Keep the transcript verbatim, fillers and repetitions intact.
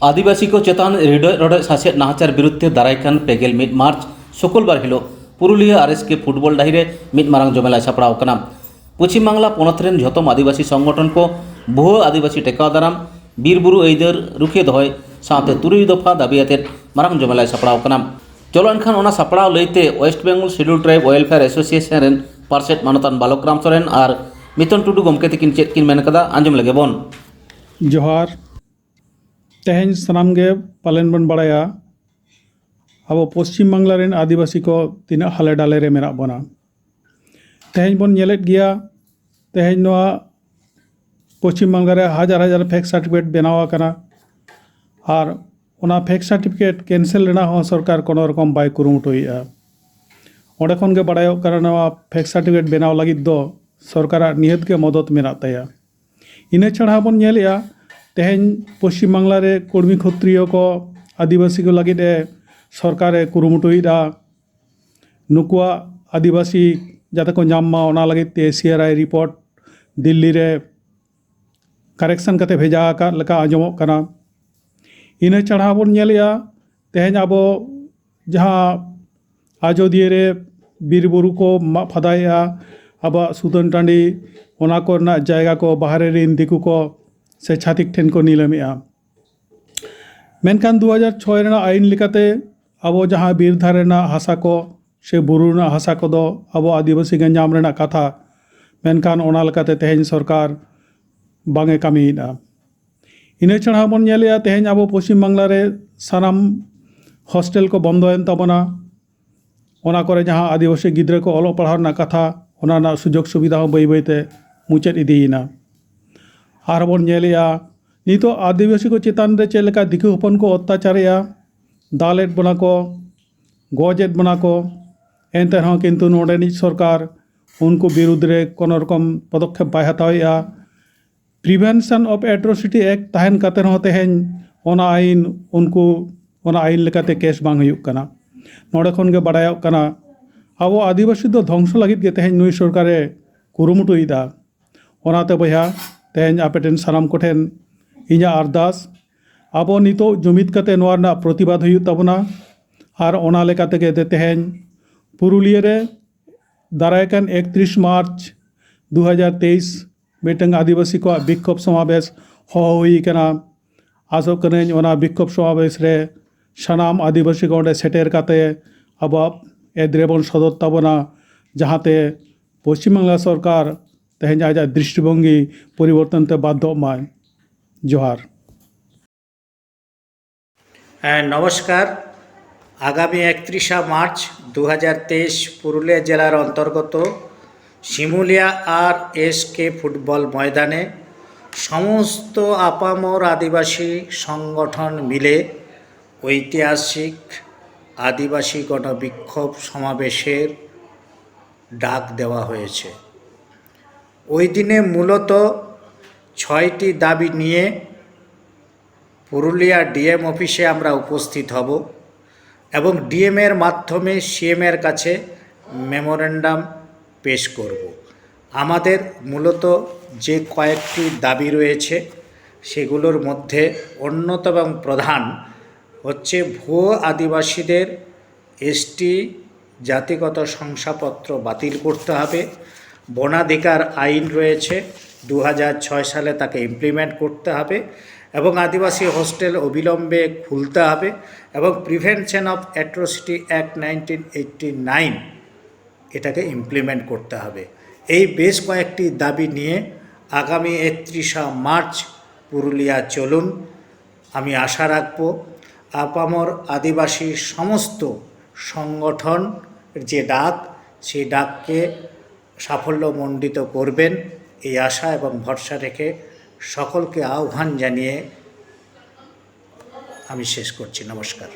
ᱟᱹᱫᱤᱵᱟᱹᱥᱤ ᱠᱚ ᱪᱮᱛᱟᱱ ᱨᱤᱰᱟᱹᱜ ᱨᱚᱰᱚᱡ ᱥᱟᱥᱮᱛ ᱱᱟᱦᱟᱪᱟᱨ ᱵᱤᱨᱩᱫᱷ ᱛᱮ ᱫᱟᱨᱟᱭ ᱠᱟᱱ ᱯᱮᱜᱮᱞ ᱢᱤᱫ ᱢᱟᱨᱪ ᱥᱩᱠᱩᱞᱵᱟᱨ ᱦᱤᱞᱳᱜ ᱯᱩᱨᱩᱞᱤᱭᱟᱹ ᱟᱨ ᱮᱥ ᱠᱮ ᱯᱷᱩᱴᱵᱚᱞ ᱰᱟᱹᱦᱤ ᱨᱮ ᱢᱤᱫ ᱢᱟᱨᱟᱝ ᱡᱚᱢᱮᱞᱟᱭ ᱥᱟᱯᱲᱟᱣ ᱟᱠᱟᱱᱟ᱾ ᱯᱚᱪᱷᱤᱢ ᱵᱟᱝᱞᱟ ᱯᱚᱱᱚᱛ ᱨᱮᱱ ᱡᱷᱚᱛᱚᱢ ᱟᱹᱫᱤᱵᱟᱹᱥᱤ ᱥᱚᱝᱜᱚᱴᱷᱚᱱ ᱠᱚ ᱵᱷᱩᱣᱟᱹ ᱟᱹᱫᱤᱵᱟᱹᱥᱤ ᱴᱮᱠᱟᱣ ᱫᱟᱨᱟᱢ, ᱵᱤᱨ ᱵᱩᱨᱩ ᱟᱹᱭᱫᱟᱹᱨ ᱨᱩᱠᱷᱤᱭᱟᱹ ᱫᱚᱦᱚᱭ ᱥᱟᱶᱛᱮ ᱛᱩᱨᱩᱭ ᱫᱚᱯᱷᱟ ᱫᱟᱹᱵᱤ ᱟᱛᱮᱫ ᱢᱟᱨᱟᱝ ᱡᱚᱢᱮᱞᱟᱭ ᱥᱟᱯᱲᱟᱣ ᱟᱠᱟᱱᱟ᱾ ᱪᱚᱞᱚ ᱮᱱᱠᱷᱟᱱ ᱚᱱᱟ ᱥᱟᱯᱲᱟᱣ ᱞᱟᱹᱭᱛᱮ West Bengal schedule tribe welfare association ᱨᱮᱱ ᱯᱟᱨᱥᱮᱛ ᱢᱟᱱᱚᱛᱟᱱ ᱵᱟᱞᱚᱠ ᱨᱟᱢ ᱥᱚᱨᱮᱱ ᱟᱨ ᱢᱤᱛᱚᱱ ᱴᱩᱰᱩ ᱜᱚᱢᱠᱮ ᱛᱤᱠᱤᱱ ᱪᱮᱫ ᱠᱤᱱ ᱢᱮᱱ ᱠᱟᱫᱟ, ᱟᱸᱡᱚᱢ ᱞᱮᱜᱮ ᱵᱚᱱ᱾ ᱡᱚᱦᱟᱨ᱾ ᱛᱮᱦᱮᱧ ᱥᱟᱱᱟᱢ ᱜᱮ ᱯᱟᱞᱮᱱ ᱵᱚᱱ ᱵᱟᱲᱟᱭᱟ, ᱟᱵᱚ ᱯᱚᱥᱪᱤᱢ ᱵᱟᱝᱞᱟ ᱨᱮᱱ ᱟᱹᱫᱤᱵᱟᱹᱥᱤ ᱠᱚ ᱛᱤᱱᱟᱹᱜ ᱦᱟᱞᱮ ᱰᱟᱞᱮ ᱨᱮ ᱢᱮᱱᱟᱜ ᱵᱚᱱᱟ᱾ ᱛᱮᱦᱮᱧ ᱵᱚᱱ ᱧᱮᱞᱮᱫ ᱜᱮᱭᱟ, ᱛᱮᱦᱮᱧ ᱱᱚᱣᱟ ᱯᱚᱥᱪᱤᱢ ᱵᱟᱝᱞᱟ ᱨᱮ ᱦᱟᱡᱟᱨ ᱦᱟᱡᱟᱨ ᱯᱷᱮᱠ ᱥᱟᱨᱴᱤᱯᱷᱤᱠᱮᱴ ᱵᱮᱱᱟᱣ ᱟᱠᱟᱱᱟ, ᱟᱨ ᱚᱱᱟ ᱯᱷᱮᱠ ᱥᱟᱨᱴᱤᱯᱷᱤᱠᱮᱴ ᱠᱮᱱᱥᱮᱞ ᱨᱮᱱᱟᱜ ᱦᱚᱸ ᱥᱚᱨᱠᱟᱨ ᱠᱳᱱᱳ ᱨᱚᱠᱚᱢ ᱵᱟᱭ ᱠᱩᱨᱩᱢᱩᱴᱩᱭᱮᱫᱼᱟ᱾ ᱚᱸᱰᱮ ᱠᱷᱚᱱ ᱜᱮ ᱵᱟᱲᱟᱭᱚᱜ ᱠᱟᱱᱟ, ᱱᱚᱣᱟ ᱯᱷᱮᱠ ᱥᱟᱨᱴᱤᱯᱷᱤᱠᱮᱴ ᱵᱮᱱᱟᱣ ᱞᱟᱹᱜᱤᱫ ᱫᱚ ᱥᱚᱨᱠᱟᱨᱟᱜ ᱱᱤᱦᱟᱹᱛ ᱜᱮ ᱢᱚᱫᱚᱛ ᱢᱮᱱᱟᱜ ᱛᱟᱭᱟ᱾ ᱤᱱᱟᱹ ᱪᱷᱟᱲᱟ ᱵᱚᱱ ᱧᱮᱞᱮᱜᱼᱟ, ᱛᱮᱦᱮᱧ ᱯᱚᱥᱪᱤᱢ ᱵᱟᱝᱞᱟ ᱨᱮ ᱠᱩᱲᱢᱤ ᱠᱷᱚᱛᱨᱤᱭᱚ ᱠᱚ, ᱟᱹᱫᱤᱵᱟᱹᱥᱤ ᱠᱚ ᱞᱟᱹᱜᱤᱫ ᱮ ᱥᱚᱨᱠᱟᱨ ᱮ ᱠᱩᱨᱩᱢᱩᱴᱩᱭᱮᱫᱟ᱾ ᱱᱩᱠᱩᱣᱟᱜ ᱟᱹᱫᱤᱵᱟᱹᱥᱤ ᱡᱟᱛᱮ ᱠᱚ ᱧᱟᱢ ᱢᱟ, ᱚᱱᱟ ᱞᱟᱹᱜᱤᱫ ᱛᱮ ᱥᱤ ᱟᱨ ᱟᱭ ᱨᱤᱯᱳᱨᱴ ᱫᱤᱞᱞᱤ ᱨᱮ ᱠᱟᱨᱮᱠᱥᱚᱱ ᱠᱟᱛᱮ ᱵᱷᱮᱡᱟ ᱟᱠᱟᱫ ᱞᱮᱠᱟ ᱟᱸᱡᱚᱢᱚᱜ ᱠᱟᱱᱟ᱾ ᱤᱱᱟᱹ ᱪᱷᱟᱲᱟ ᱵᱚᱱ ᱧᱮᱞᱮᱜᱼᱟ, ᱛᱮᱦᱮᱧ ᱟᱵᱚ ᱡᱟᱦᱟᱸ ᱟᱡᱳᱫᱤᱭᱟᱹ ᱨᱮ ᱵᱤᱨ ᱵᱩᱨᱩ ᱠᱚ ᱢᱟᱜ ᱯᱷᱟᱫᱟᱭᱮᱜᱼᱟ, ᱟᱵᱚᱣᱟᱜ ᱥᱩᱛᱟᱹᱱ ᱴᱟᱺᱰᱤ, ᱚᱱᱟ ᱠᱚᱨᱮᱱᱟᱜ ᱡᱟᱭᱜᱟ ᱠᱚ ᱵᱟᱦᱨᱮ ᱨᱮᱱ ᱫᱤᱠᱩ ᱠᱚ ᱥᱮ ᱪᱷᱟᱹᱛᱤᱠ ᱴᱷᱮᱱ ᱠᱚ ᱱᱤᱞᱟᱹᱢᱮᱜᱼᱟ᱾ ᱢᱮᱱᱠᱷᱟᱱ ᱫᱩ ᱦᱟᱡᱟᱨ ᱪᱷᱚᱭ ᱨᱮᱱᱟᱜ ᱟᱹᱭᱤᱱ ᱞᱮᱠᱟᱛᱮ ᱟᱵᱚ ᱡᱟᱦᱟᱸ ᱵᱤᱨ ᱫᱷᱟᱨᱮ ᱨᱮᱱᱟᱜ ᱦᱟᱥᱟ ᱠᱚ ᱥᱮ ᱵᱩᱨᱩ ᱨᱮᱱᱟᱜ ᱦᱟᱥᱟ ᱠᱚᱫᱚ ᱟᱵᱚ ᱟᱹᱫᱤᱵᱟᱹᱥᱤ ᱜᱮ ᱧᱟᱢ ᱨᱮᱱᱟᱜ ᱠᱟᱛᱷᱟ, ᱢᱮᱱᱠᱷᱟᱱ ᱚᱱᱟ ᱞᱮᱠᱟᱛᱮ ᱛᱮᱦᱮᱧ ᱥᱚᱨᱠᱟᱨ ᱵᱟᱝ ᱮ ᱠᱟᱹᱢᱤᱭᱮᱫᱼᱟ᱾ ᱤᱱᱟᱹ ᱪᱷᱟᱲᱟ ᱵᱚᱱ ᱧᱮᱞᱮᱜᱼᱟ, ᱛᱮᱦᱮᱧ ᱟᱵᱚ ᱯᱚᱥᱪᱤᱢ ᱵᱟᱝᱞᱟ ᱨᱮ ᱥᱟᱱᱟᱢ ᱦᱳᱥᱴᱮᱞ ᱠᱚ ᱵᱚᱱᱫᱚᱭᱮᱱ ᱛᱟᱵᱚᱱᱟ᱾ ᱚᱱᱟ ᱠᱚᱨᱮ ᱡᱟᱦᱟᱸ ᱟᱹᱫᱤᱵᱟᱹᱥᱤ ᱜᱤᱫᱽᱨᱟᱹ ᱠᱚ ᱚᱞᱚᱜ ᱯᱟᱲᱦᱟᱣ ᱨᱮᱱᱟᱜ ᱠᱟᱛᱷᱟ, ᱚᱱᱟ ᱨᱮᱱᱟᱜ ᱥᱩᱡᱳᱜᱽ ᱥᱩᱵᱤᱫᱷᱟ ᱦᱚᱸ ᱵᱟᱹᱭ ᱵᱟᱹᱭ ᱛᱮ ᱢᱩᱪᱟᱹᱫ ᱤᱫᱤᱭᱮᱱᱟ᱾ ᱟᱨ ᱵᱚᱱ ᱧᱮᱞᱮᱜᱼᱟ, ᱱᱤᱛᱚᱜ ᱟᱹᱫᱤᱵᱟᱹᱥᱤ ᱠᱚ ᱪᱮᱛᱟᱱ ᱨᱮ ᱪᱮᱫ ᱞᱮᱠᱟ ᱫᱤᱠᱩ ᱦᱚᱯᱚᱱ ᱠᱚ ᱚᱛᱛᱟᱪᱟᱨᱮᱜᱼᱟ, ᱫᱟᱞᱮᱫ ᱵᱚᱱᱟ ᱠᱚ, ᱜᱚᱡᱮᱫ ᱵᱚᱱᱟ ᱠᱚ, ᱮᱱᱛᱮ ᱨᱮᱦᱚᱸ ᱠᱤᱱᱛᱩ ᱱᱚᱰᱮᱱᱤᱡ ᱥᱚᱨᱠᱟᱨ ᱩᱱᱠᱩ ᱵᱤᱨᱩᱫᱽ ᱨᱮ ᱠᱳᱱᱳ ᱨᱚᱠᱚᱢ ᱯᱚᱫᱚᱠᱷᱮᱯ ᱵᱟᱭ ᱦᱟᱛᱟᱣᱮᱜᱼᱟ᱾ Prevention of Atrocity Act ᱛᱟᱦᱮᱱ ᱠᱟᱛᱮ ᱨᱮᱦᱚᱸ ᱛᱮᱦᱮᱧ ᱚᱱᱟ ᱟᱹᱭᱤᱱ, ᱩᱱᱠᱩ ᱚᱱᱟ ᱟᱹᱭᱤᱱ ᱞᱮᱠᱟᱛᱮ ᱠᱮᱥ ᱵᱟᱝ ᱦᱩᱭᱩᱜ ᱠᱟᱱᱟ᱾ ᱱᱚᱰᱮ ᱠᱷᱚᱱ ᱜᱮ ᱵᱟᱲᱟᱭᱚᱜ ᱠᱟᱱᱟ, ᱟᱵᱚ ᱟᱹᱫᱤᱵᱟᱹᱥᱤ ᱫᱚ ᱫᱷᱚᱝᱥᱚ ᱞᱟᱹᱜᱤᱫ ᱜᱮ ᱛᱮᱦᱮᱧ ᱱᱩᱭ ᱥᱚᱨᱠᱟᱨᱮ ᱠᱩᱨᱩᱢᱩᱴᱩᱭᱮᱫᱟ᱾ ᱚᱱᱟᱛᱮ ᱵᱚᱭᱦᱟ, ᱛᱮᱦᱮᱧ ᱟᱯᱮ ᱴᱷᱮᱱ ᱥᱟᱱᱟᱢ ᱠᱚᱴᱷᱮᱱ ᱤᱧᱟᱹᱜ ᱟᱨᱫᱟᱥ, ᱟᱵᱚ ᱱᱤᱛᱚᱜ ᱡᱩᱢᱤᱫ ᱠᱟᱛᱮ ᱱᱚᱣᱟ ᱨᱮᱱᱟᱜ ᱯᱨᱚᱛᱤᱵᱟᱫ ᱦᱩᱭᱩᱜ ᱛᱟᱵᱚᱱᱟ᱾ ᱟᱨ ᱚᱱᱟ ᱞᱮᱠᱟ ᱛᱮᱜᱮ ᱛᱮᱦᱮᱧ ᱯᱩᱨᱩᱞᱤᱭᱟᱹ ᱨᱮ ᱫᱟᱨᱟᱭ ᱠᱟᱱ ᱮᱠᱛᱨᱤᱥ ᱢᱟᱨᱪ ᱫᱩ ᱦᱟᱡᱟᱨ ᱛᱮᱭᱤᱥ ᱢᱤᱫᱴᱟᱝ ᱟᱹᱫᱤᱵᱟᱹᱥᱤ ᱠᱚᱣᱟᱜ ᱵᱤᱠᱠᱷᱳᱵ ᱥᱚᱢᱟᱵᱮᱥ ᱦᱚᱦᱚ ᱦᱩᱭ ᱠᱟᱱᱟ᱾ ᱟᱥᱚᱜ ᱠᱟᱹᱱᱟᱹᱧ ᱚᱱᱟ ᱵᱤᱠᱠᱷᱳᱵ ᱥᱚᱢᱟᱵᱮᱥ ᱨᱮ ᱥᱟᱱᱟᱢ ᱟᱹᱫᱤᱵᱟᱹᱥᱤ ᱠᱚ ᱚᱸᱰᱮ ᱥᱮᱴᱮᱨ ᱠᱟᱛᱮ ᱟᱵᱚᱣᱟᱜ ᱮᱫᱽᱨᱮ ᱵᱚᱱ ᱥᱚᱫᱚᱨ ᱛᱟᱵᱚᱱᱟ, ᱡᱟᱦᱟᱸᱛᱮ ᱯᱚᱥᱪᱤᱢ ᱵᱟᱝᱞᱟ ᱥᱚᱨᱠᱟᱨ ᱛᱮᱦᱮᱧ ᱟᱡᱟᱜ ᱫᱨᱤᱥᱴᱤᱵᱷᱚᱝᱜᱤ ᱯᱚᱨᱤᱵᱚᱨᱛᱚᱱ ᱛᱮ ᱵᱟᱫᱽᱫᱷᱚᱜ ᱢᱟᱭ᱾ ᱡᱚᱦᱟᱨ᱾ ᱦᱮᱸ, ᱱᱚᱢᱚᱥᱠᱟᱨ᱾ ᱟᱜᱟᱢᱤ ᱮᱠᱛᱨᱤᱥᱟ ᱢᱟᱨᱪ ᱫᱩ ᱦᱟᱡᱟᱨ ᱛᱮᱭᱤᱥ ᱯᱩᱨᱩᱞᱤᱭᱟᱹ ᱡᱮᱞᱟᱨ ᱚᱱᱛᱚᱨᱜᱚᱛᱚ ᱥᱤᱢᱩᱞᱤᱭᱟ ᱟᱨ ᱮᱥ ᱠᱮ ᱯᱷᱩᱴᱵᱚᱞ ᱢᱚᱭᱫᱟᱱᱮ সমস্ত আপামর আদিবাসী সংগঠন মিলে ঐতিহাসিক আদিবাসী গণবিক্ষোভ সমাবেশের ডাক দেওয়া হয়েছে। ওই দিনে মূলত ছয়টি দাবি নিয়ে পুরুলিয়া ডিএম অফিসে আমরা উপস্থিত হব এবং ডিএমের মাধ্যমে সিএমের কাছে মেমোরেন্ডাম পেশ করব। আমাদের মূলত যে কয়েকটি দাবি রয়েছে, সেগুলোর মধ্যে অন্যতম এবং প্রধান হচ্ছে ভুয়ো আদিবাসীদের এসটি জাতিগত শংসাপত্র বাতিল করতে হবে। বনাধিকার আইন রয়েছে, দু হাজার ছয় সালে তাকে ইমপ্লিমেন্ট করতে হবে এবং আদিবাসী হোস্টেল অবিলম্বে খুলতে হবে এবং prevention of atrocity act nineteen eighty nine এটাকে ইমপ্লিমেন্ট করতে হবে। এই বেশ কয়েকটি দাবি নিয়ে আগামী একত্রিশা মার্চ পুরুলিয়া চলুন। আমি আশা রাখব আপামর আদিবাসী সমস্ত সংগঠন যে ডাক, সেই ডাককে সাফল্যমণ্ডিত করবেন, এই আশা এবং ভরসা রেখে সকলকে আহ্বান জানিয়ে আমি শেষ করছি। নমস্কার।